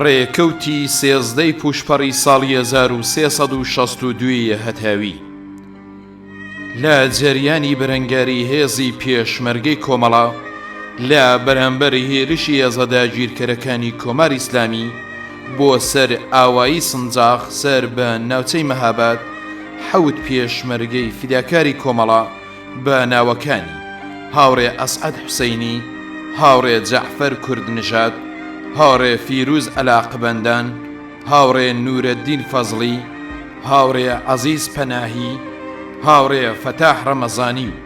ڕێکەوتی سێزدەی پووشپەڕی ساڵی 1362 ی هەتاوی لە جەریانی بەرەنگاری هێزی پێشمەرگەی کۆمەڵە لە بەرامبەر هێرشی هێزە داگیرکەرەکانی کۆماری ئیسلامی بۆ سەر ئاوایی سنجاخ سەر بە ناوچەی مەهاباد حەوت پێشمەرگەی فیداکاری کۆمەڵە بە ناوەکانی، هاوڕێ ئەسعەد حوسەینی، هاوڕێ جەعفەر کوردنژاد، هاوڕێ فیروز عەلاقبەندان، هاوڕێ نورەدین فەزڵی، هاوڕێ عەزیز پەناهی، هاوڕێ فەتاح ڕەمەزانی و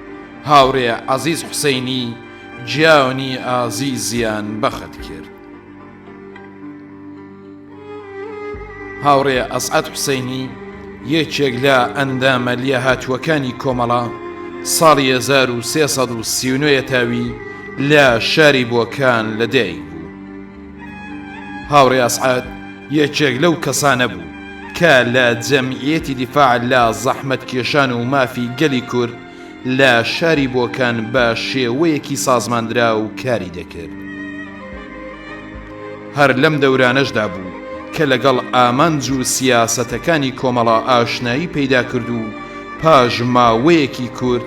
هاوڕێ عەزیز حوسەینی گیانی ئازیزیان بەخت کرد. هاوڕێ ئەسعەد حوسەینی یەکێک لە ئەندامە لێهاتووەکانی کۆمەڵە ساڵی 1339 یەتاوی لە شاری بۆکان لەدایک بوو. هاوڕێ ئەسعەد یەکێک لەو کەسانە بوو کە لە جەمعیەتی دیفاع لە زەحمەتکێشان و مافی گەلی کورد لە شاری بۆکان بە شێوەیەکی سازماندراو کاری دەکرد. هەر لەم دەورانەشدا بوو کە لەگەڵ ئامانج و سیاسەتەکانی کۆمەڵە ئاشنایی پەیدا کرد و پاش ماوەیەکی کورت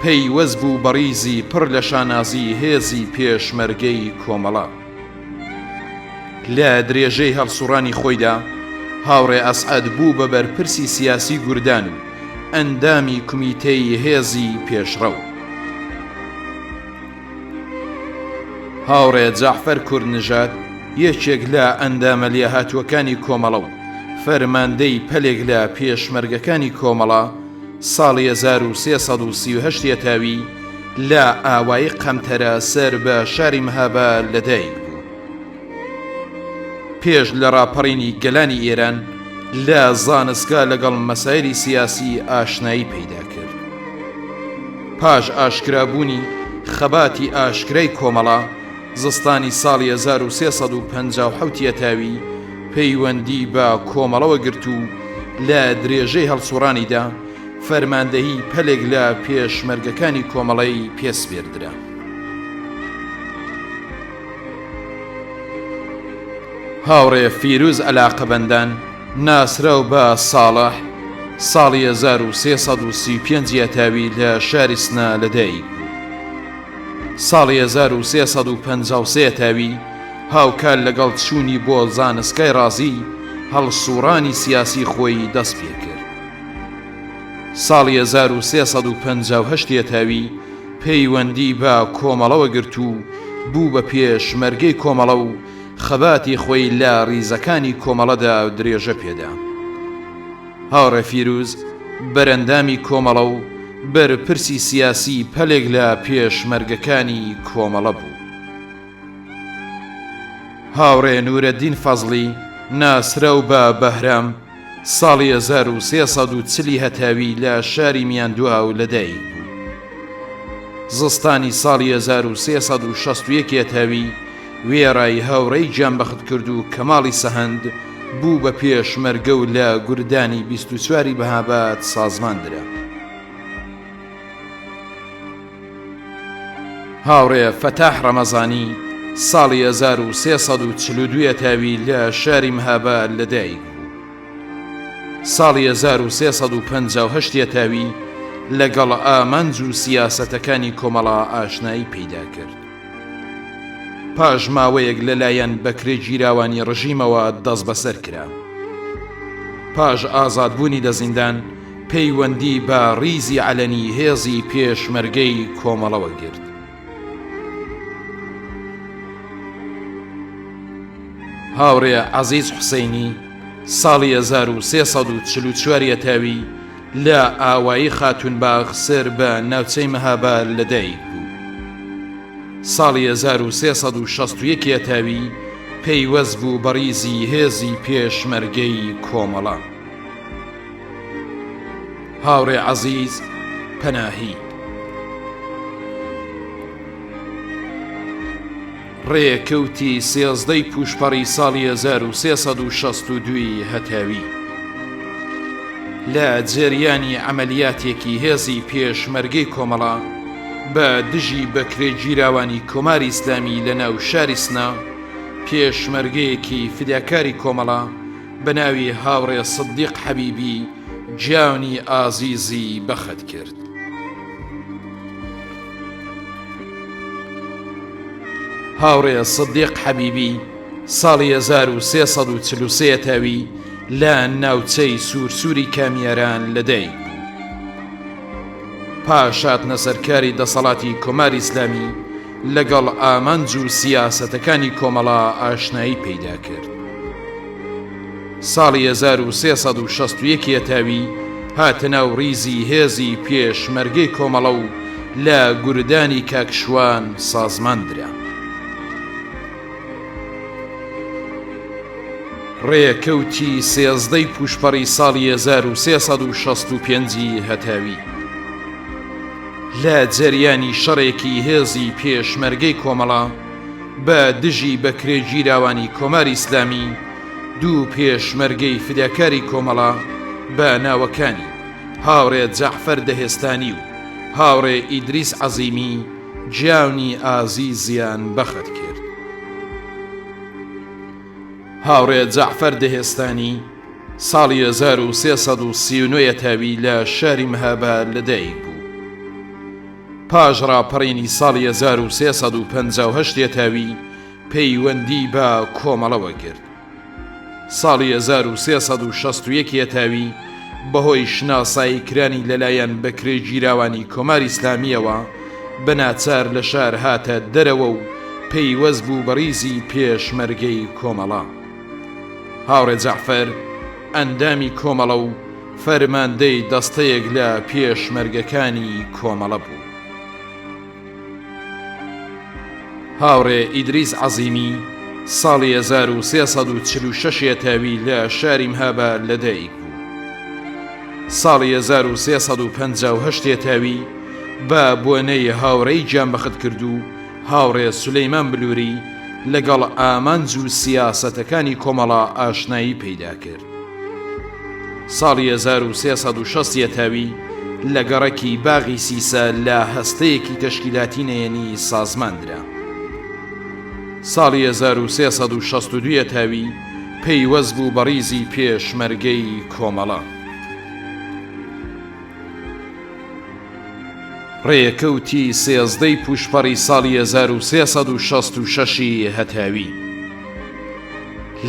پەیوەست بوو بە ڕیزی پڕ لە شانازی هێزی پێشمەرگەی کۆمەڵە. لە درێژەی هەڵسوڕانی خۆیدا هاوڕێ ئەسعەد بوو بە بەرپرسی سیاسی گوردان و ئەندامی کومیتەی هێزی پێشڕەو. هاوڕێ جەعفەر کوردنژاد یەکێک لە ئەندامە لێهاتووەکانی کۆمەڵە و فەرماندەی پەلێک لە پێشمەرگەکانی کۆمەڵە ساڵی 1338 یەتاوی لە ئاوایی قەمتەرە سەر بە شاری مهاباد لەدایک بوو. پێش لە ڕاپەڕینی گەلانی ئێران لە زانستگا لەگەڵ مەسایلی سیاسی ئاشنایی پەیدا کرد. پاش ئاشکرابوونی خەباتی ئاشکرای کۆمەڵە، زستانی ساڵی 1357 یەتاوی پەیوەندی بە کۆمەڵەوە گرت و لە درێژەی هەڵسوڕانیدا فەرماندەهی پەلێک لە پێشمەرگەکانی کۆمەڵەی پێ سپێردرا. هاوڕێ فیروز عەلاقەبەندان ناسراو بە ساڵح ساڵی 1335 یەتاوی لە شاری سنە لەدایک بوو. ساڵی 1353 یەتاوی هاوکات لەگەڵ چوونی بۆ زانستگای ڕازی هەڵسوڕانی سیاسی خۆی دەست پێکرد. ساڵی 1358 یەتاوی پەیوەندی بە کۆمەڵەوە گرت و بوو بە پێشمەرگەی کۆمەڵە و خەباتی خۆی لە ڕیزەکانی کۆمەڵەدا درێژە پێدا. هاوڕێ فیروز بەرەندامی کۆمەڵە و بەرپرسی سیاسی پەلێک لە پێشمەرگەکانی کۆمەڵە بوو. هاوڕێ نورەدین فەزڵی ناسراو بە بەهرام ساڵی 1340 ی هەتاوی لە شاری میاندواو لەدایک بوو. زستانی ساڵی 1361 هەتاوی وێڕای هاوڕێی گیانبەختکردوو کەماڵی سەهەند بوو بە پێشمەرگە و لە گوردانی 24 ی مەهاباد سازمان درا. هاوڕێ فەتاح ڕەمەزانی ساڵی 1342 یەتاوی لە شاری مهاباد لەدایک بوو. ساڵی 1358 یەتاوی لەگەڵ ئامانج و سیاسەتەکانی کۆمەڵە ئاشنایی پەیدا کرد. پاش ماوەیەک لەلایەن بەکرێگیراوانی ڕژیمەوە دەستبەسەر کرا. پاش ئازادبوونی لە زیندان پەیوەندی بە ڕیزی عەلەنی هێزی پێشمەرگەی کۆمەڵەوە گرت. هاوڕێ عەزیز حوسەینی ساڵی 1344 یەتاوی لە ئاوایی خاتوونباغ سەر بە ناوچەی مەهاباد لەدایک بوو. ساڵی 1361 یەتاوی پەیوەست بوو بە ڕیزی هێزی پێشمەرگەی کۆمەڵە. هاوڕێ عەزیز پەناهی. ڕێکەوتی سێزدەی پووشپەڕی ساڵی 1362 ی هەتاوی لە جەریانی عەمەلیاتێکی هێزی پێشمەرگەی کۆمەڵە بە دژی بەکرێگیراوانی کۆماری ئیسلامی لە ناو شاری سنە. پێشمەرگەیەکی فیداکاری کۆمەڵە بە ناوی هاوڕێ سدیق حەبیبی گیانی ئازیزی بەخت کرد. هاوڕێ سدیق حەبیبی ساڵی 1343 تاوی لە ناوچەی سوورسووری کامیاران لەدایک بوو. پاش هاتنە سەرکاری دەسەڵاتی کۆماری ئیسلامی لەگەڵ ئامانج و سیاسەتەکانی کۆمەڵە ئاشنایی پەیدا کرد. ساڵی 1361 یەتاوی هاتە ناو ڕیزی هێزی پێشمەرگەی کۆمەڵە و لە گوردانی کاک شوان سازمان درا. ڕێکەوتی سێزدەی پووشپەڕی ساڵی 1365 ی هەتاوی لە جەریانی شەڕێکی هێزی پێشمەرگەی کۆمەڵە بە دژی بەکرێگیراوانی کۆماری ئیسلامی دوو پێشمەرگەی فیداکاری کۆمەڵە بە ناوەکانی هاوڕێ جەعفەر دەهێستانی و هاوڕێ ئیدریس عەزیمی گیانی ئازیزیان بەخت کرد. هاوڕێ جەعفەر دەهێستانی ساڵی 1339 یەتاوی لە شاری مهاباد لەدایک بوو. پاش ڕاپەڕینی ساڵی 1358 یەتاوی پەیوەندی بە کۆمەڵەوە گرت. ساڵی 1361 یەتاوی بەهۆی شناسایی کرانی لەلایەن بەکرێگیراوانی کۆماری ئیسلامییەوە بە ناچار لە شار هاتە دەرەوە و پەیوەست بوو بە ڕیزی پێشمەرگەی کۆمەڵە. هاوڕێ جەعفەر ئەندامی کۆمەڵە و فەرماندەی دەستەیەک لە پێشمەرگەکانی کۆمەڵە بوو. هاوڕێ ئیدریس عەزیمی ساڵی 1346 یەتاوی لە شاری مهاباد لەدایک بوو. ساڵی 1358 یەتاوی بە بۆنەی هاوڕێی گیانبەختکردوو هاوڕێ سولەیمان بلووری لەگەڵ ئامانج و سیاسەتەکانی کۆمەڵە ئاشنایی پەیدا کرد. ساڵی 1360 یەتاوی لە گەڕەکی باغی سیسە لە هەستەیەکی تەشکیلاتی نەیەنی سازمان درا. ساڵی 1362 یەتاوی پەیوەست بوو بە ڕیزی پێشمەرگەی کۆمەڵە. ڕێکەوتی سێزدەی پووشپەڕی ساڵی 1366 ی هەتاوی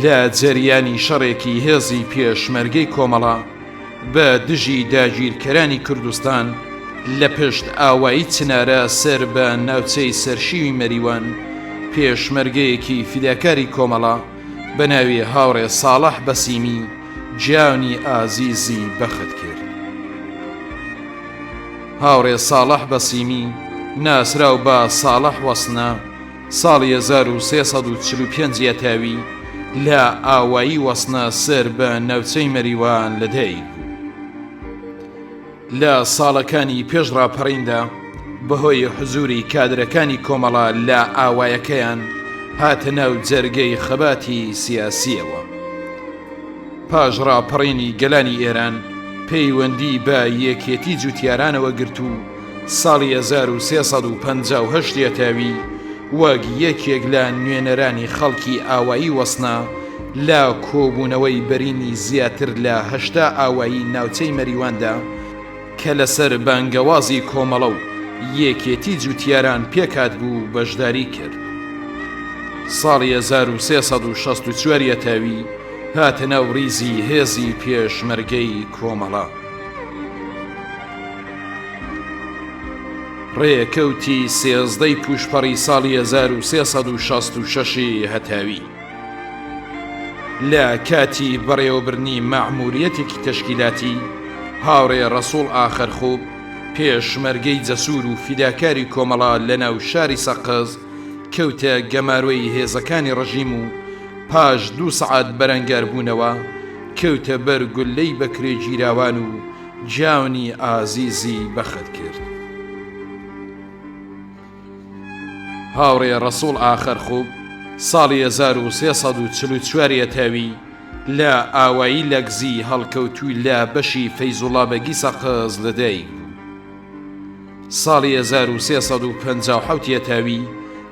لە جەریانی شەڕێکی هێزی پێشمەرگەی کۆمەڵە بە دژی داگیرکەرانی کوردستان لە پشت ئاوایی چنارە سەر بە ناوچەی سەرشیوی مەریوان پێشمەرگەیەکی فیداکاری کۆمەڵە بە ناوی هاوڕێ ساڵح بەسیمی گیانی ئازیزی بەخت کرد. هاوڕێ ساڵح بەسیمی ناسراو بە ساڵح وەسنە ساڵی 1345 یەتاوی لە ئاوایی وەسنە سەر بە ناوچەی مەریوان لەدایک بوو. لە ساڵەکانی پێش ڕاپەڕیندا بەهۆی حزوری کادرەکانی کۆمەڵە لە ئاوایەکەیان هاتە ناو جەرگەی خەباتی سیاسیەوە. پاش ڕاپەڕینی گەلانی ئێران پەیوەندی بە یەکێتی جوتیارانەوە گرت و ساڵی 1358 یەتاوی وەک یەکێک لە نوێنەرانی خەڵکی ئاوایی وەسنا لە کۆبوونەوەی بەرینی زیاتر لە 80 ئاوایی ناوچەی مەریواندا کە لەسەر بانگەوازی کۆمەڵە و یەکێتی جوتیاران پێکهاتبوو بەشداری کرد. ساڵی 1364 یەتاوی هاتە ناو ڕیزی هێزی پێشمەرگەی کۆمەڵە. ڕێکەوتی سێزدەی پووشپەڕی ساڵی 1366 هەتاوی لە کاتی بەڕێوەبردنی مەعموریەتێکی تەشکیلاتی هاوڕێ ڕەسوڵ ئاخەرخوب پێشمەرگەی جەسوور و فیداکاری کۆمەڵە لە ناو شاری سەقز کەوتە گەمارۆی هێزەکانی ڕژیم و پاش دوو سەعات بەرەنگاربوونەوە کەوتە بەر گوللەی بەکرێگیراوان و گیانی ئازیزی بەخت کرد. هاوڕێ ڕەسوڵ ئاخەرخوب ساڵی 1344 یەتاوی لە ئاوایی لەگزی هەڵکەوتووی لە بەشی فەیزوڵابەگی سەقز لەدایک بوو. ساڵی 1357 یەتاوی.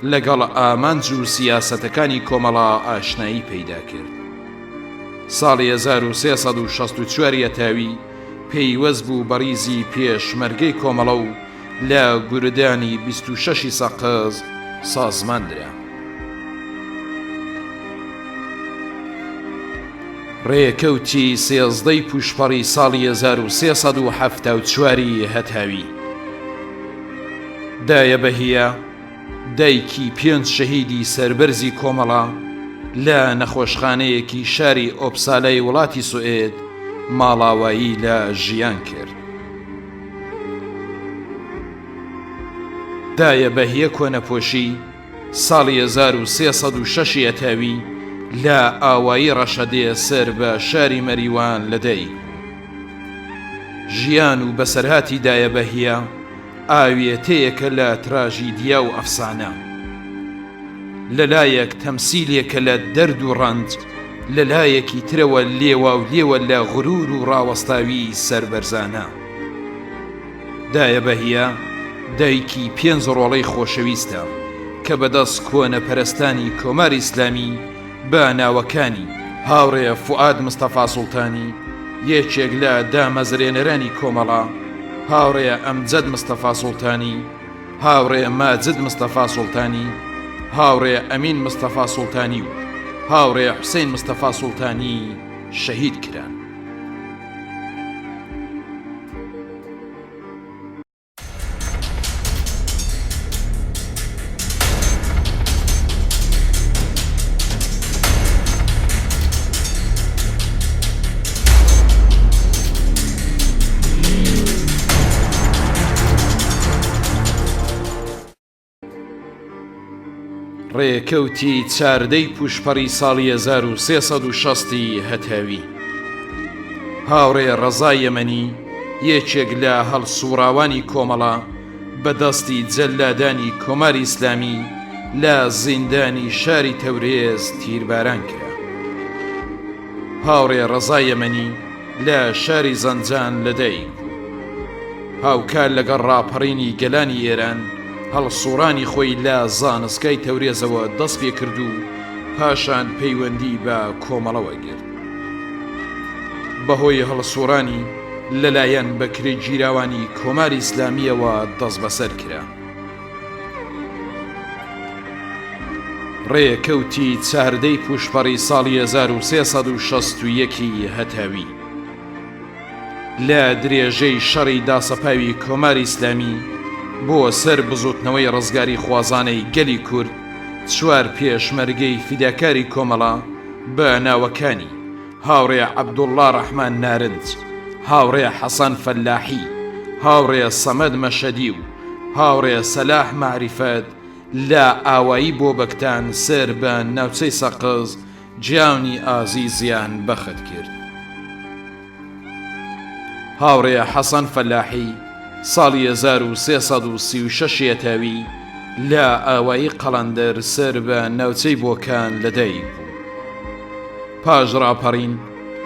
لەگەڵ ئامانج و سیاسەتەکانی کۆمەڵە ئاشنایی پەیدا کرد. ساڵی 1364 یەتاوی پەیوەست بوو بە ڕیزی پێشمەرگەی کۆمەڵە و لە گوردانی 26 ی سەقز سازمان درا. ڕێکەوتی سێزدەی پووشپەڕی ساڵی 1374 ی هەتاوی دایە بەهیە دایکی پێنج شەهیدی سەربەرزی کۆمەڵە لە نەخۆشخانەیەکی شاری ئۆپسالای وڵاتی سوئێد ماڵاوایی لە ژیان کرد. دایە بەهیە کۆنەپۆشی ساڵی 1306 یەتاوی لە ئاوایی ڕەشەدێ سەر بە شاری مەریوان لەدایک بوو. ژیان و بەسەرهاتی دایە بەهیە ئاوێتەیەکە لە تراژیدیا و ئەفسانە. لە لایەک تەمسیلێکە لە دەرد و ڕەنج، لە لایەکی ترەوە لێواولێوە لە غرور و ڕاوەستاویی سەربەرزانە. دایە بەهیە دایکی پێنج ڕۆڵەی خۆشەویستە کە بە دەست کۆنەپەرستانی کۆماری ئیسلامی بە ناوەکانی، هاوڕێ فوئاد مستەفا سوڵتانی، یەکێک لە دامەزرێنەرانی کۆمەڵە، هاوڕێ ئەمجەد مستەفا سوڵتانی، هاوڕێ ماجد مستەفا سوڵتانی، هاوڕێ ئەمین مستەفا سوڵتانی و هاوڕێ حوسەین مستەفا سوڵتانی شەهید کران. ڕێکەوتی چاردەی پووشپەڕی ساڵی 1360 ی هەتاوی هاوڕێ ڕەزا یەمەنی یەکێک لە هەڵسوڕاوانی کۆمەڵە بە دەستی جەلادانی کۆماری ئیسلامی لە زیندانی شاری تەورێز تیرباران کرا. هاوڕێ ڕەزا یەمەنی لە شاری زەنجان لەدایک بوو. هاوکات لەگەڵ ڕاپەڕینی گەلانی ئێران، هەڵسوڕانی خۆی لە زانستگای تەورێزەوە دەست پێ کرد و پاشان پەیوەندی بە کۆمەڵەوە گرت. بەهۆی هەڵسوڕانی لەلایەن بەکرێگیراوانی کۆماری ئیسلامییەوە دەستبەسەر کرا. ڕێکەوتی چاردەی پووشپەڕی ساڵی 1361 ی هەتاوی لە درێژەی شەڕی داسەپاوی کۆماری ئیسلامی بۆ سەر بزووتنەوەی ڕزگاریخوازانەی گەلی کورد، چوار پێشمەرگەی فیداکاری کۆمەڵە بە ناوەکانی، هاوڕێ عەبدوڵڵا ڕەحمان نارنج، هاوڕێ حەسەن فەلاحی، هاوڕێ سەمەد مەشەدی و هاوڕێ سەلاح مەعریفەت لە ئاوایی بۆبەکتان سەر بە ناوچەی سەقز گیانی ئازیزیان بەخت کرد. هاوڕێ حەسەن فەلاحی ساڵی 1336 یەتاوی لە ئاوایی قەڵەندەر سەر بە ناوچەی بۆکان لەدایک بوو. پاش ڕاپەڕین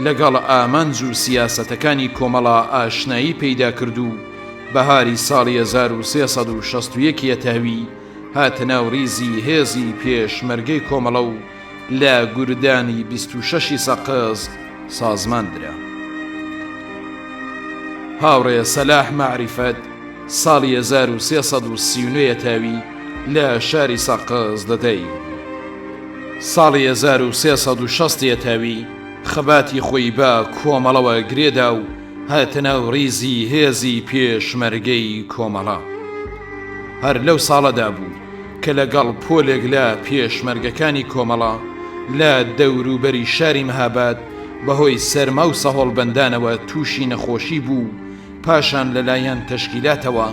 لەگەڵ ئامانج و سیاسەتەکانی کۆمەڵە ئاشنایی پەیدا کرد و بەهاری ساڵی 1361 یەتاوی هاتە ناو ڕیزی هێزی پێشمەرگەی کۆمەڵە و لە گوردانی 26 ی سەقز سازمان درا. هاوڕێ سەلاح مەعریفەت ساڵی 1339 یەتاوی لە شاری سەقز لەدایک بوو. ساڵی 1360 یەتاوی خەباتی خۆی بە کۆمەڵەوە گرێدا و هاتە ناو ڕیزی هێزی پێشمەرگەی کۆمەڵە. هەر لەو ساڵەدا بوو کە لەگەڵ پۆلێک لە پێشمەرگەکانی کۆمەڵە لە دەوروبەری شاری مهاباد بەهۆی سەرما و سەهۆڵبەندانەوە تووشی نەخۆشی بوو و پاشان لەلایەن تەشکیلاتەوە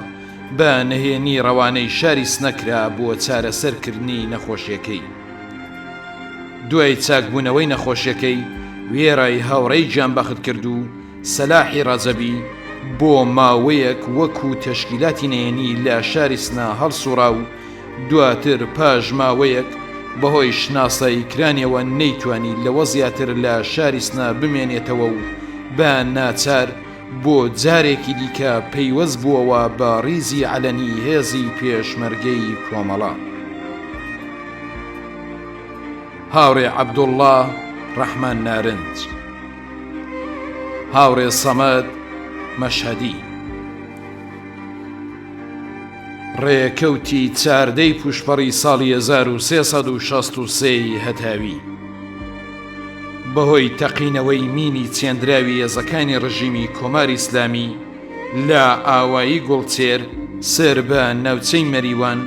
بە نهێنی ڕەوانەی شاری سنە کرا بۆ چارەسەرکردنی نەخۆشیەکەی. دوای چاکبوونەوەی نەخۆشیەکەی وێڕای هاوڕێی گیانبەختکردوو سەلاحی ڕەجەبی بۆ ماوەیەک وەکوو تەشکیلاتی نهێنی لە شاری سنە هەڵسووڕا و دواتر پاش ماوەیەک بەهۆی شناسایی کرانیەوە نەیتوانی لەوە زیاتر لە شاری سنە بمێنێتەوە و بە ناچار بۆ جارێکی دیکە پەیوەست بووەوە بە ڕیزی عەلەنی هێزی پێشمەرگەی کۆمەڵە. هاوڕێ عەبدوڵڵا ڕەحمان نارنج. هاوڕێ سەمەد مەشهەدی. ڕێکەوتی چاردەی پووشپەڕی ساڵی 1363 ی هەتاوی بەهۆی تەقینەوەی مینی چێندراوی هێزەکانی ڕژیمی کۆماری ئیسلامی لە ئاوایی گوڵچێر سەر بە ناوچەی مەریوان،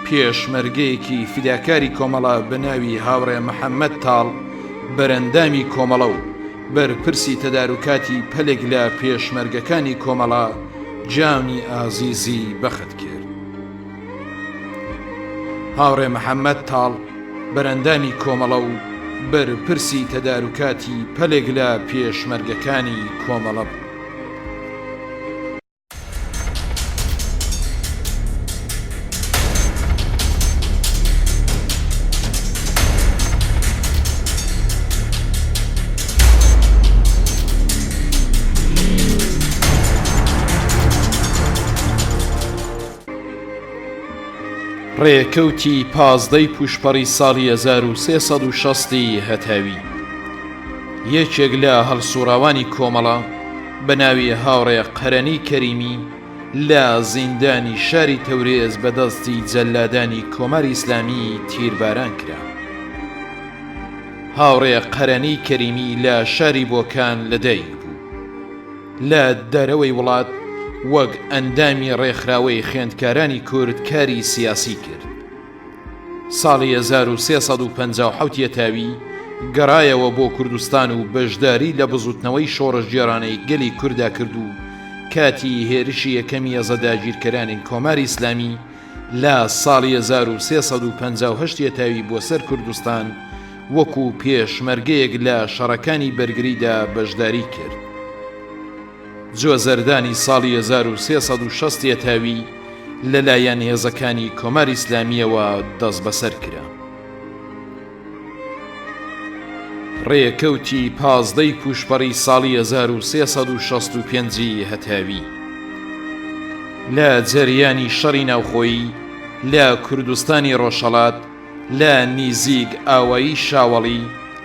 پێشمەرگەیەکی فیداکاری کۆمەڵە بە ناوی هاوڕێ محەممەد تاڵ بەرەندامی کۆمەڵە و بەرپرسی تەداروکاتی پەلێک لە پێشمەرگەکانی کۆمەڵە گیانی ئازیزی بەخت کرد. هاوڕێ محەممەد تاڵ بەرەندامی کۆمەڵە و بەرپرسی تەداروکاتی پەلێک لە پێشمەرگەکانی کۆمەڵە بوو. ڕێکەوتی پازدەی پووشپەڕی ساڵی 1360 ی هەتاوی یەکێک لە هەڵسوڕاوانی کۆمەڵە بە ناوی هاوڕێ قەرەنی کەریمی لە زیندانی شاری تەورێز بە دەستی جەلادانی کۆماری ئیسلامی تیرباران کرا. هاوڕێ قەرەنی کەریمی لە شاری بۆکان لەدایک بوو. لە دەرەوەی وڵات وەک ئەندامی ڕێکخراوەی خوێندکارانی کورد کاری سیاسی کرد. ساڵی 1357 یەتاوی گەڕایەوە بۆ کوردستان و بەشداری لە بزوتنەوەی شۆڕشگێڕانەی گەلی کوردا کرد و کاتی هێرشی یەکەمی هێزە داگیرکەرانی کۆماری ئیسلامی لە ساڵی 1358 یەتاوی بۆ سەر کوردستان وەکو پێشمەرگەیەک لە شەڕەکانی بەرگریدا بەشداری کرد. جۆزەردانی ساڵی 1360 یەتاوی لەلایەن هێزەکانی کۆماری ئیسلامییەوە دەستبەسەر کرا. ڕێکەوتی پازدەی پووشپەڕی ساڵی 1365 ی هەتاوی لە جەریانی شەڕی ناوخۆیی لە کوردستانی ڕۆژهەڵات لە نیزیک ئاوایی شاوەڵی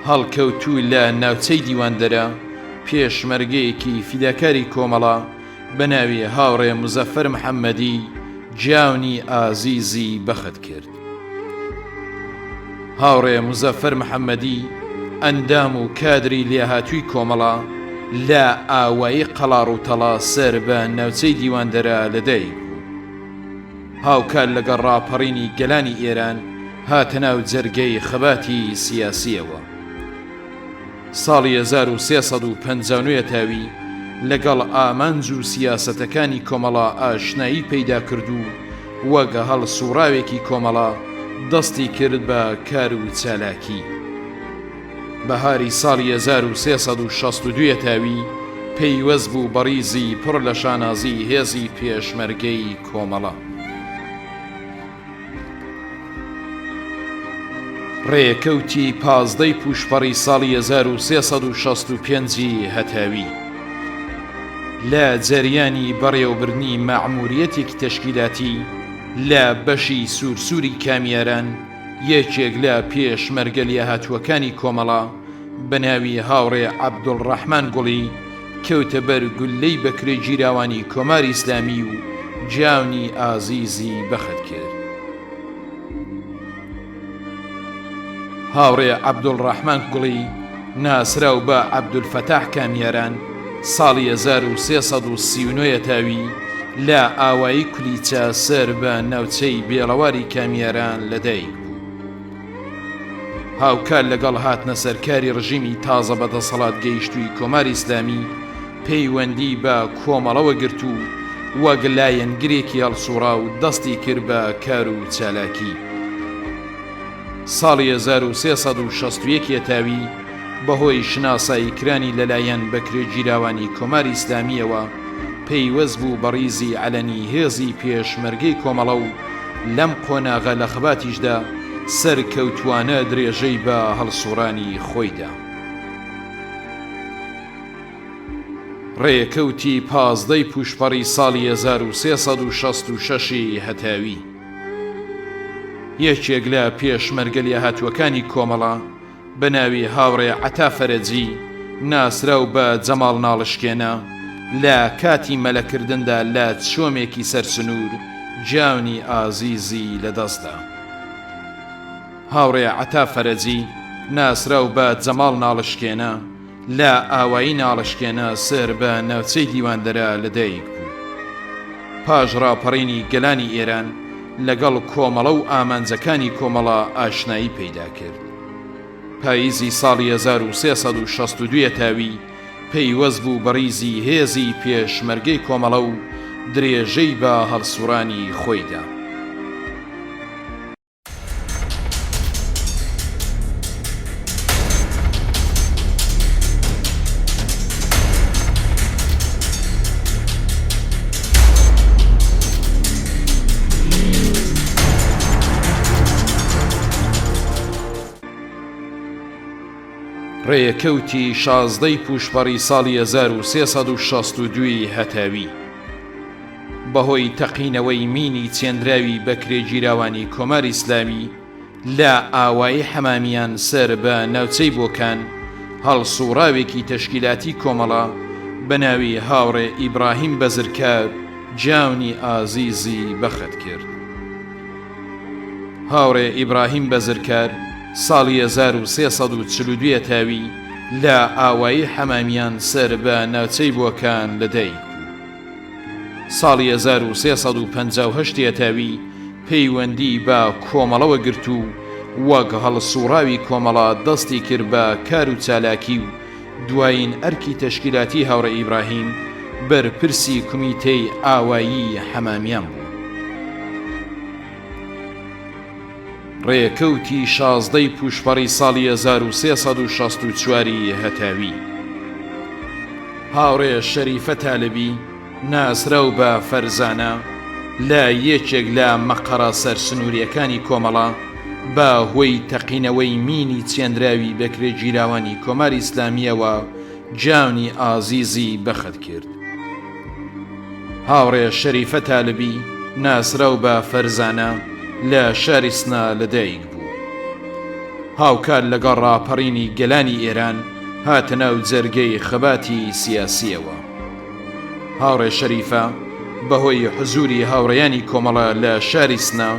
هەڵکەوتوو لە ناوچەی دیواندەرە، پێشمەرگەیەکی فیداکاری کۆمەڵە بە ناوی هاوڕێ مزەفەر محەممەدی گیانی ئازیزی بەخت کرد. هاوڕێ مزەفەر محەممەدی ئەندام و کادری لێهاتووی کۆمەڵە لە ئاوایی قەڵاڕووتەڵە سەر بە ناوچەی دیواندەرە لەدایک بوو. هاوکات لەگەڵ ڕاپەڕینی گەلانی ئێران هاتە ناو جەرگەی خەباتی سیاسییەوە. ساڵی 1359 تاوی لەگەڵ ئامانج و سیاسەتەکانی کۆمەڵە ئاشنایی پەیدا کرد و وەک هەڵسوڕاوێکی کۆمەڵە دەستی کرد بە کار و چالاکی. بەهاری ساڵی 1362 یەتاوی پەیوەست بوو بە ڕیزی پڕ لە شانازی هێزی پێشمەرگەی کۆمەڵە. ڕێکەوتی پازدەی پووشپەڕی ساڵی 1365 ی هەتاوی لە جەریانی بەڕێوەبردنی مەعموریەتێکی تەشکیلاتی لە بەشی سوورسووری کامیاران یەکێک لە پێشمەرگە لێهاتووەکانی کۆمەڵە بە ناوی هاوڕێ عەبدوڵڕەحمان گوڵی کەوتە بەر گوللەی بەکرێگیراوانی کۆماری ئیسلامی و گیانی ئازیزی بەخت کرد. هاوڕێ عەبدوڵڕەحمان گوڵی ناسراو بە عەبدولفەتاح کامیاران ساڵی 1339 یەتاوی لە ئاوایی کولیچە سەر بە ناوچەی بێڵەواری کامیاران لەدایک بوو. هاوکات لەگەڵ هاتنە سەرکاری ڕژیمی تازە بەدەسەڵات گەیشتووی کۆماری ئیسلامی پەیوەندی بە کۆمەڵەوە گرت و وەک لایەنگرێکی هەڵسوڕاو دەستی کرد بە کار و چالاکی. ساڵی 1361 یەتاوی بەهۆی شناسایی کرانی لەلایەن بەکرێگیراوانی کۆماری ئیسلامییەوە پەیوەست بوو بە ڕیزی عەلەنی هێزی پێشمەرگەی کۆمەڵە و لەم قۆناغە لە خەباتیشدا سەرکەوتووانە درێژەی بە هەڵسوڕانی خۆی دا. ڕێکەوتی پازدەی پووشپەڕی ساڵی 1366 ی هەتاوی یەکێک لە پێشمەرگە لێهاتووەکانی کۆمەڵە. بە ناوی هاوڕێ عەتا فەرەجی ناسراو بە جەماڵ ناڵشکێنە لە کاتی مەلەکردندا لە چۆمێکی سەر سنوور گیانی ئازیزی لەدەستدا. هاوڕێ عەتا فەرەجی ناسراو بە جەماڵ ناڵشکێنە لە ئاوایی ناڵشکێنە سەر بە ناوچەی دیواندەرە لەدایک بوو. پاش ڕاپەڕینی گەلانی ئێران لەگەڵ کۆمەڵە و ئامانجەکانی کۆمەڵە ئاشنایی پەیدا کرد. پاییزی ساڵی 1362 تاوی پەیوەست بوو بە ڕیزی هێزی پێشمەرگەی کۆمەڵە و درێژەی بە هەڵسوڕانی خۆی دا. ڕێکەوتی شازدەی پووشپەڕی ساڵی 1362 ی هەتاوی بەهۆی تەقینەوەی مینی چێندراوی بەکرێگیراوانی کۆماری ئیسلامی لە ئاوایی حەمامیان سەر بە ناوچەی بۆکان، هەڵسووڕاوێکی تەشکیلاتی کۆمەڵە بە ناوی هاوڕێ ئیبڕاهیم بەزرکار گیانی ئازیزی بەخت کرد. هاوڕێ ئیبڕاهیم بەزرکار ساڵی 1342 تاوی لە ئاوایی حەمامیان سەر بە ناوچەی بۆکان لەدایک بوو. ساڵی 1358 هەتاوی پەیوەندی بە کۆمەڵەوە گرت و وەک هەڵسوڕاوی کۆمەڵە دەستی کرد بە کار و چالاکی و دوایین ئەرکی تەشکیلاتی هاوڕێ ئیبراهیم بەرپرسی کومیتەی ئاوایی حەمامیان بوو. ڕێکەوتی شازدەی پووشپەڕی ساڵی 1364 ی هەتاوی. هاوڕێ شەریفە تالبی ناسراو بە فەرزانە لە یەکێک لە مەقەڕە سەرسنوورییەکانی کۆمەڵە بە هۆی تەقینەوەی مینی چێندراوی بەکرێگیراوانی کۆماری ئیسلامییەوە گیانی ئازیزی بەخت کرد. هاوڕێ شەریفە تالبی ناسراو بە فەرزانە لە شاری سنە لەدایک بوو. هاوکات لەگەڵ ڕاپەڕینی گەلانی ئێران هاتە ناو جەرگەی خەباتی سیاسییەوە. هاوڕێ شەریفە بەهۆی حزووری هاوڕێیانی کۆمەڵە لە شاری سنە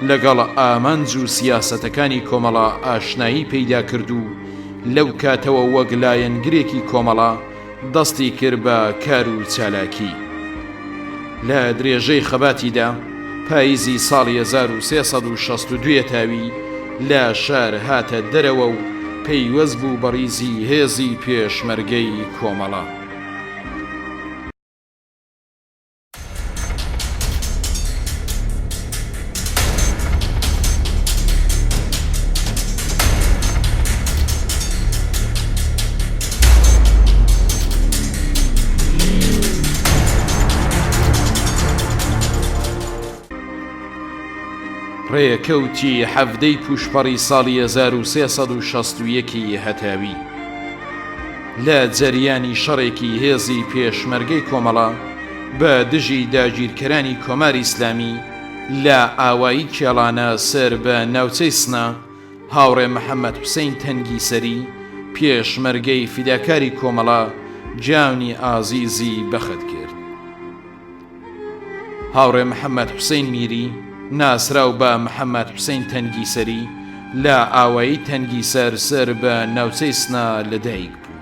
لەگەڵ ئامانج و سیاسەتەکانی کۆمەڵە ئاشنایی پەیدا کرد و لەو کاتەوە وەک لایەنگرێکی کۆمەڵە دەستی کرد بە کار و چالاکی. لە درێژەی خەباتیدا پاییزی ساڵی 1362 تاوی لە شار هاتە دەرەوە و پەیوەست بوو بە ڕیزی هێزی پێشمەرگەی کۆمەڵە. ڕێکەوتی حەڤدەی پووشپەڕی ساڵی 1361 ی هەتاوی لە جەریانی شەڕێکی هێزی پێشمەرگەی کۆمەڵە بە دژی داگیرکەرانی کۆماری ئیسلامی لە ئاوایی کێڵانە سەر بە ناوچەی سنە، هاوڕێ محەممەد حوسەین تەنگیسەری، پێشمەرگەی فیداکاری کۆمەڵە گیانی ئازیزی بەخت کرد. هاوڕێ محەممەد حوسەین میری، ناسراو بە محەممەد حوسەین تەنگیسەری، لە ئاوایی تەنگیسەر سەر بە ناوچەی سنە لەدایک بوو.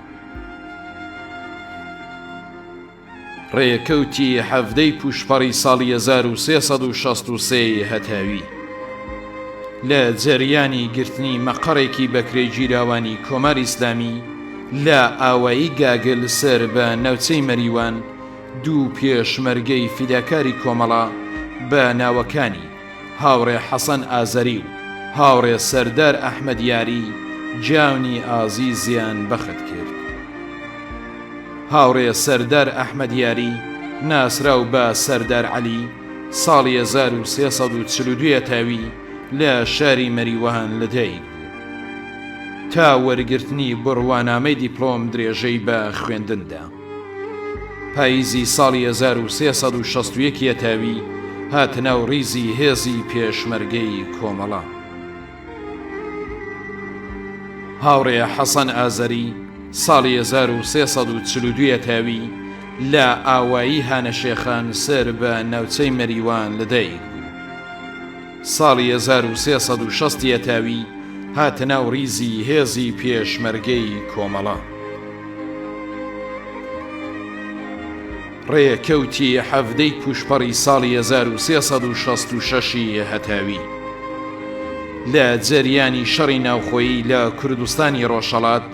ڕێکەوتی حەڤدەی پووشپەڕی ساڵی 1363 ی هەتاوی لە جەریانی گرتنی مەقەڕێکی بەکرێگیراوانی کۆماری ئیسلامی لە ئاوایی گاگل سەر بە ناوچەی مەریوان دوو پێشمەرگەی فیداکاری کۆمەڵە بە ناوەکانی هاوڕێ حەسەن ئازەری و هاوڕێ سەردار ئەحمەدیاری گیانی ئازیزیان بەخت کرد. هاوڕێ سەردار ئەحمەدیاری ناسراو بە سەردار عەلی ساڵی 1342 هەتاوی لە شاری مەریوان لەدایک بوو. تا وەرگرتنی بڕوانامەی دیپلۆم درێژەی بە خوێندن دا. پاییزی ساڵی 1361 هەتاوی هاتە ناو ڕیزی هێزی پێشمەرگەی کۆمەڵە. هاوڕێ حەسەن ئازەری ساڵی 1342 هەتاوی لە ئاوایی هانەشێخان سەر بە ناوچەی مەریوان لەدایک بوو. ساڵی 1360 هەتاوی هاتە ناو ڕیزی هێزی پێشمەرگەی کۆمەڵە. ڕێکەوتی حەڤدەی پووشپەڕی ساڵی 1366 ی هەتاوی لە جەریانی شەڕی ناوخۆیی لە کوردستانی ڕۆژهەڵات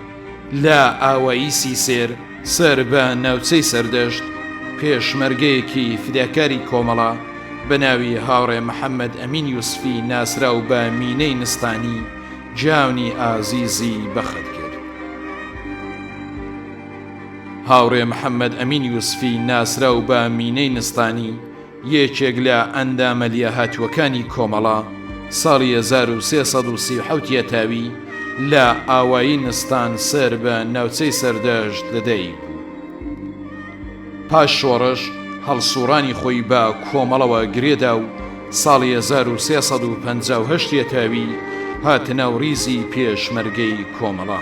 لە ئاوایی سیسێر سەر بە ناوچەی سەردەشت پێشمەرگەیەکی فیداکاری کۆمەڵە بە ناوی هاوڕێ محەممەد ئەمین یوسفی ناسراو بە مینەی نستانی گیانی ئازیزی بەخت کرد. هاوڕێ محەمەد ئەمین یوسفی ناسراو بە مینەی نستانی یەکێک لە ئەندامە لێهاتووەکانی کۆمەڵە، ساڵی 1337 یەتاوی لە ئاوایی نستان سەر بە ناوچەی سەردەشت لەدایک بوو. پاش شۆڕش هەڵسوڕانی خۆی بە کۆمەڵەوە گرێدا و ساڵی 1358 یەتاوی هاتە ناو ریزی پێشمەرگەی کۆمەڵە.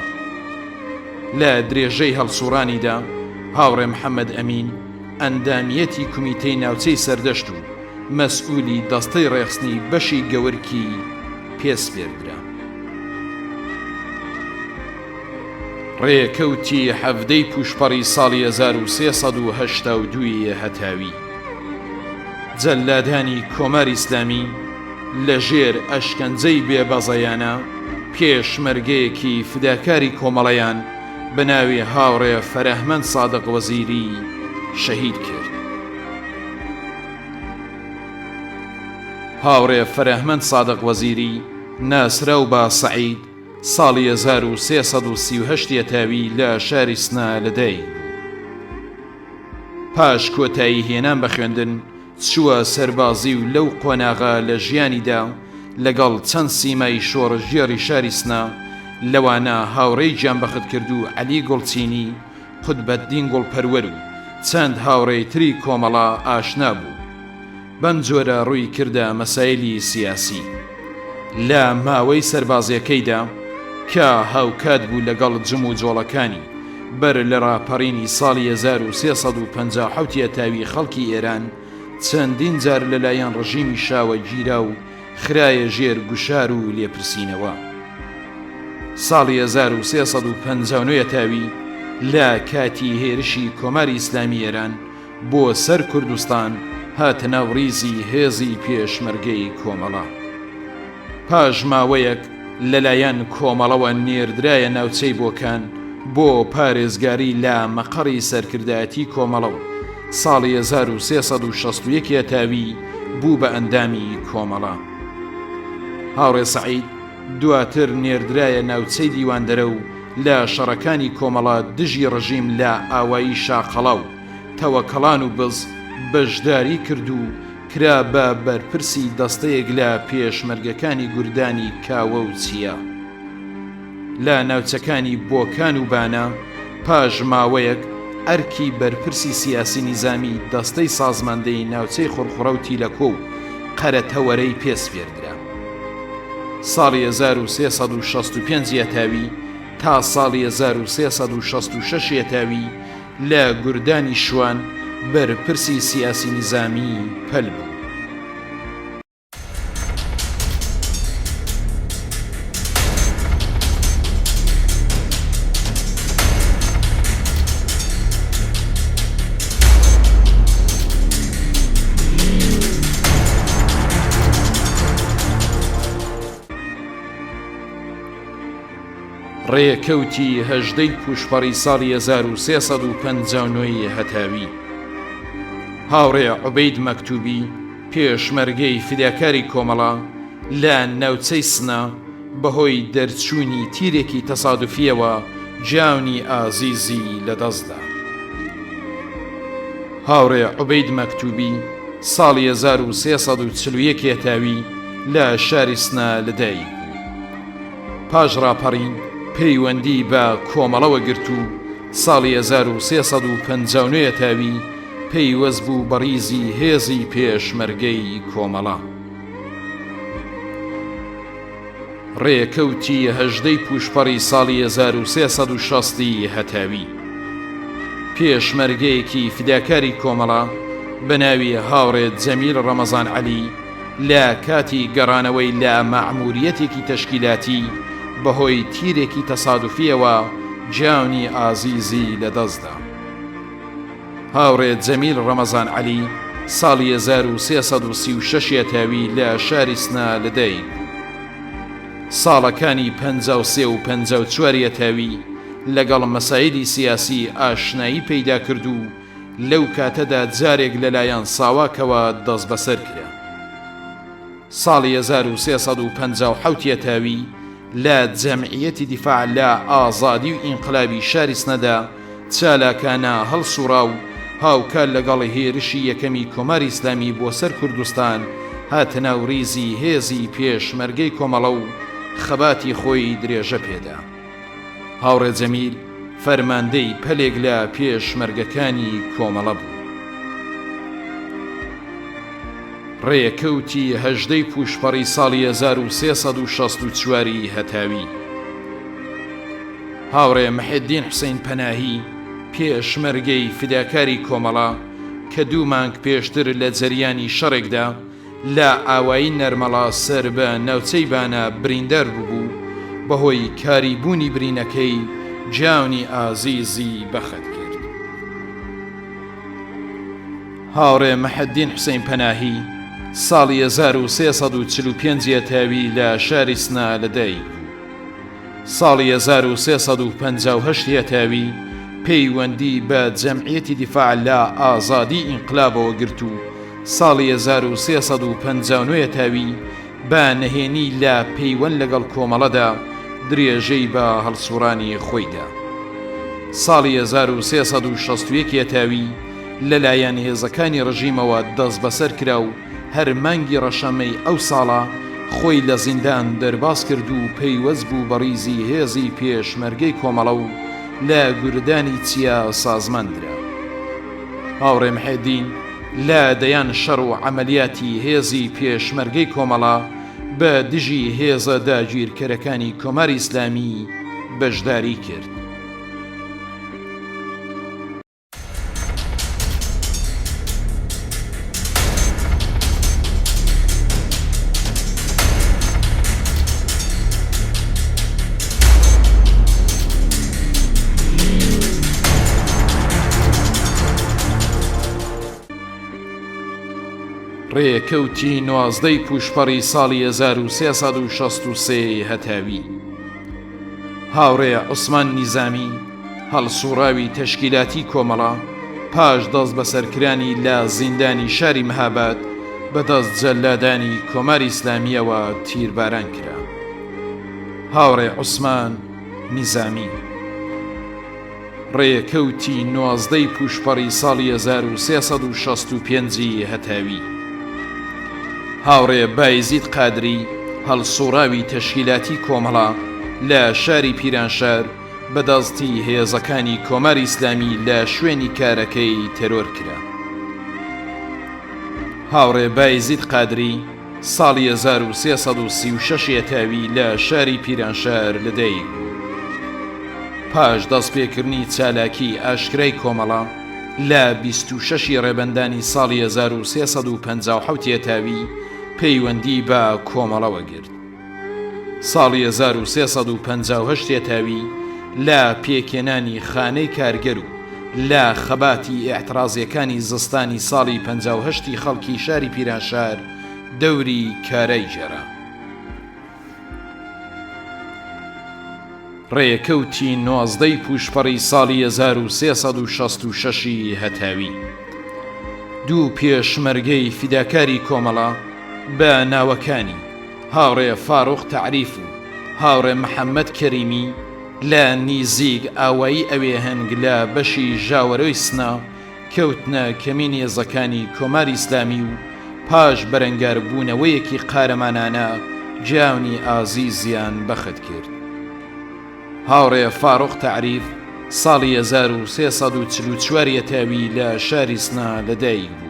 لە درێژەی هەڵسوڕانیدا هاوڕێ محەمەد ئەمین ئەندامیەتی کومیتەی ناوچەی سەردەشت و مەسئولی دەستەی ڕێخستنی بەشی گەورکی پێ سپێردرا. ڕێکەوتی حەڤدەی پووشپەڕی ساڵی 1382 ی هەتاوی جەللادانی کۆماری ئیسلامی لە ژێر ئەشکەنجەی بێ بەزەیانە پێشمەرگەیەکی فداکاری کۆمەڵەیان بە ناوی هاوڕێ فەرەهمەند سادق وەزیری شەهید کرد. هاوڕێ فەرەهمەند سادق وەزیری ناسراو بە سەعید ساڵی 1338 یەتاوی لە شاری سنە لەدایک بوو. پاش کۆتایی هێنان بە خوێندن چووە سەربازی و لەو قۆناغە لە ژیانیدا لەگەڵ چەند سیمای شۆڕشگێڕی شاری سنە لەوانە هاوڕێی گیانبەختکردوو عەلی گوڵچینی، قوتبەدین گوڵپەروەر و چەند هاوڕێی تری کۆمەڵە ئاشنا بوو. بەم جۆرە ڕووی کردە مەسایلی سیاسی. لە ماوەی سەربازیەکەیدا کە هاوکات بوو لەگەڵ جموجۆڵەکانی بەر لە ڕاپەڕینی ساڵی 1357 یەتاوی خەڵکی ئێران چەندین جار لەلایەن ڕژیمی شاوە گیرا و خرایە ژێر گوشار و لێپرسینەوە. ساڵی 1359 یەتاوی لە کاتی هێرشی کۆماری ئیسلامی ئێران بۆ سەر کوردستان هاتە ناو ڕیزی هێزی پێشمەرگەی کۆمەڵە. پاش ماوەیەک لەلایەن کۆمەڵەوە نێردرایە ناوچەی بۆکان بۆ پارێزگاری لە مەقەڕی سەرکردایەتی کۆمەڵە و ساڵی 1361 یەتاوی بوو بە ئەندامی کۆمەڵە. هاوڕێ سەعید دواتر نێردرایە ناوچەی دیواندەرە و لە شەڕەکانی کۆمەڵە دژی ڕژیم لە ئاوایی شاقەڵا و تەوەکەڵان و بز بەشداری کرد و کرا بە بەرپرسی دەستەیەک لە پێشمەرگەکانی گوردانی کاوە و چیا لە ناوچەکانی بۆکان و بانە، پاش ماوەیەک ئەرکی بەرپرسی سیاسی نیزامی دەستەی سازماندەیی ناوچەی خوڕخوڕە و تیلەکۆ و قەرەتەوەرەی پێ سپێردرا. ساڵی 1365 یەتاوی تا ساڵی 1366 یەتاوی لە گوردانی شوان بەرپرسی سیاسی نیزامی پەل بوو. ڕێکەوتی هەژدەی پووشپەڕی ساڵی 1359 ی هەتاوی هاوڕێ عوبەید مەکتوبی پێشمەرگەی فیداکاری کۆمەڵە لە ناوچەی سنە بەهۆی دەرچوونی تیرێکی تەسادوفییەوە گیانی ئازیزی لەدەستدا. هاوڕێ عوبەید مەکتوبی ساڵی 1341 هەتاوی لە شاری سنە لەدایک بوو. پاش ڕاپەڕین پەیوەندی بە کۆمەڵەوە گرت و ساڵی 1359 هەتاوی پەیوەست بوو بە ڕیزی هێزی پێشمەرگەی کۆمەڵە. ڕێکەوتی هەژدەی پووشپەڕی ساڵی 1360 ی هەتاوی. پێشمەرگەیەکی فیداکاری کۆمەڵە بە ناوی هاوڕێ جەمیل ڕەمەزان عەلی لە کاتی گەڕانەوەی لە مەعموریەتێکی تەشکیلاتی بەهۆی تیرێکی تەسادوفیەوە گیانی ئازیزی لەدەستدا. هاوڕێ جەمیل ڕەمەزان عەلی ساڵی 1336 یەتاوی لە شاری سنە لەدایک بوو. ساڵەکانی 53 و 54 یەتاوی لەگەڵ مەسایلی سیاسی ئاشنایی پەیدا کرد و لەو کاتەدا جارێک لەلایەن ساواکەوە دەستبەسەر کرا. ساڵی 1357 یەتاوی لە جەمعیەتی دیفاع لە ئازادی و ئینقلابی شاری سنەدا چالاکانە هەڵسوڕا و هاوکات لەگەڵ هێرشی یەکەمی کۆماری ئیسلامی بۆ سەر کوردستان هاتە ناو ریزی هێزی پێشمەرگەی کۆمەڵە و خەباتی خۆی درێژە پێدا. هاوڕێ جەمیل فەرماندەی پەلێک لە پێشمەرگەکانی کۆمەڵە بوو. ڕێکەوتی هەژدەی پووشپەڕی ساڵی 1364 ی هەتاوی. هاوڕێ محێدین حوسەین پەناهی، پێشمەرگەی فیداکاری کۆمەڵە کە دوو مانگ پێشتر لە جەریانی شەڕێکدا لە ئاوایی نەرمەڵا سەر بە ناوچەی بانە بریندار بووبوو، بەهۆی کاری بوونی برینەکەی گیانی ئازیزی بەخت کرد. هاوڕێ محێدین حوسەین پەناهی ساڵی 1345 یەتاوی لە شاری سنە لەدایک بوو. ساڵی 1358 هەتاوی پەیوەندی بە جەمعیەتی دیفاع لە ئازادی ئینقلابەوە گرت و ساڵی 1359 هەتاوی بە نەهێنی لە پەیوەند لەگەڵ کۆمەڵەدا درێژەی بە هەڵسوڕانی خۆی دا. ساڵی 1361 هەتاوی لەلایەن هێزەکانی ڕژیمەوە دەستبەسەر کرا و هەر مانگی ڕەشەمەی ئەو ساڵە خۆی لە زیندان دەرباز کرد و پەیوەست بوو بە ڕیزی هێزی پێشمەرگەی کۆمەڵە و لە گوردانی چیا سازمان درا. هاوڕێ محێدین لە دەیان شەڕ و عەمەلیاتی هێزی پێشمەرگەی کۆمەڵە بە دژی هێزە داگیرکەرەکانی کۆماری ئیسلامی بەشداری کرد. ڕێکەوتی نوازدەی پووشپەڕی ساڵی 1363 هەتاوی هاوڕێ عوسمان نیزامی هەڵسوڕاوی تەشکیلاتی کۆمەڵە پاش دەست بەسەرکرانی لە زیندانی شاری مهاباد بە دەست جەلادانی کۆماری ئیسلامییەوە تیرباران کرا. هاوڕێ عوسمان نیزامی. ڕێکەوتی نۆزدەی پووشپەڕی ساڵی 1365 ی هەتاوی. هاوڕێ بایزید قادری هەڵسوڕاوی تەشکیلاتی کۆمەڵە لە شاری پیرانشار بە دەستی هێزەکانی کۆماری ئیسلامی لە شوێنی کارەکەی تێرۆر کرا. هاوڕێ بایزید قادری ساڵی 1336 یەتاوی لە شاری پیرانشار لەدایک بوو. پاش دەستپێکردنی چالاکی ئاشکرای کۆمەڵە لە 26 ی ڕێبەندانی ساڵی 1357 یەتاوی پەیوەندی بە کۆمەڵەوە گرت. ساڵی 1358 هەتاوی لە پێکهێنانی خانەی کارگەر و لە خەباتی ئیعتڕازیەکانی زستانی ساڵی 58 ی خەڵکی شاری پیرانشار دەوری کارای گێڕا. ڕێکەوتی نۆزدەی پووشپەڕی ساڵی 1366 ی هەتاوی دوو پێشمەرگەی فیداکاری کۆمەڵە بە ناوەکانی، هاوڕێ فاروق تەعریف و هاوڕێ محەممەد کەریمی لە نیزیک ئاوایی ئەوێهەنگ لە بەشی ژاوەرۆی سنە کەوتنە کەمین هێزەکانی کۆماری ئیسلامی و پاش بەرەنگاربوونەوەیەکی قارەمانانە گیانی ئازیزیان بەخت کرد. هاوڕێ فاروق تەعریف ساڵی 1344 یەتاوی لە شاری سنە لەدایک بوو.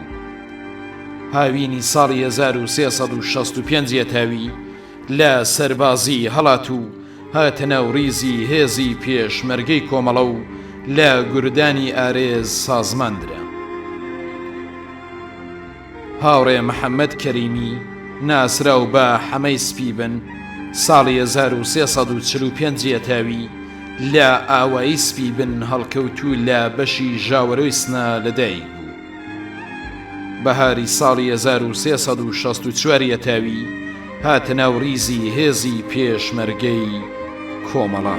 هاوینی ساڵی 1365 یەتاوی. لە سەربازی هەڵات و هاتە ناو ریزی هێزی پێشمەرگەی کۆمەڵە و لە گوردانی ئارێز سازمان درا. هاوڕێ محەممەد کەریمی، ناسراو بە حەمەی سپیبن، ساڵی 1345 یەتاوی لە ئاوایی سپیبن هەڵکەوتوو لە بەشی ژاوەرۆی سنە لەدایک بوو. بەهاری ساڵی 1364 یەتاوی هاتە ناو ریزی هێزی پێشمەرگەی کۆمەڵە.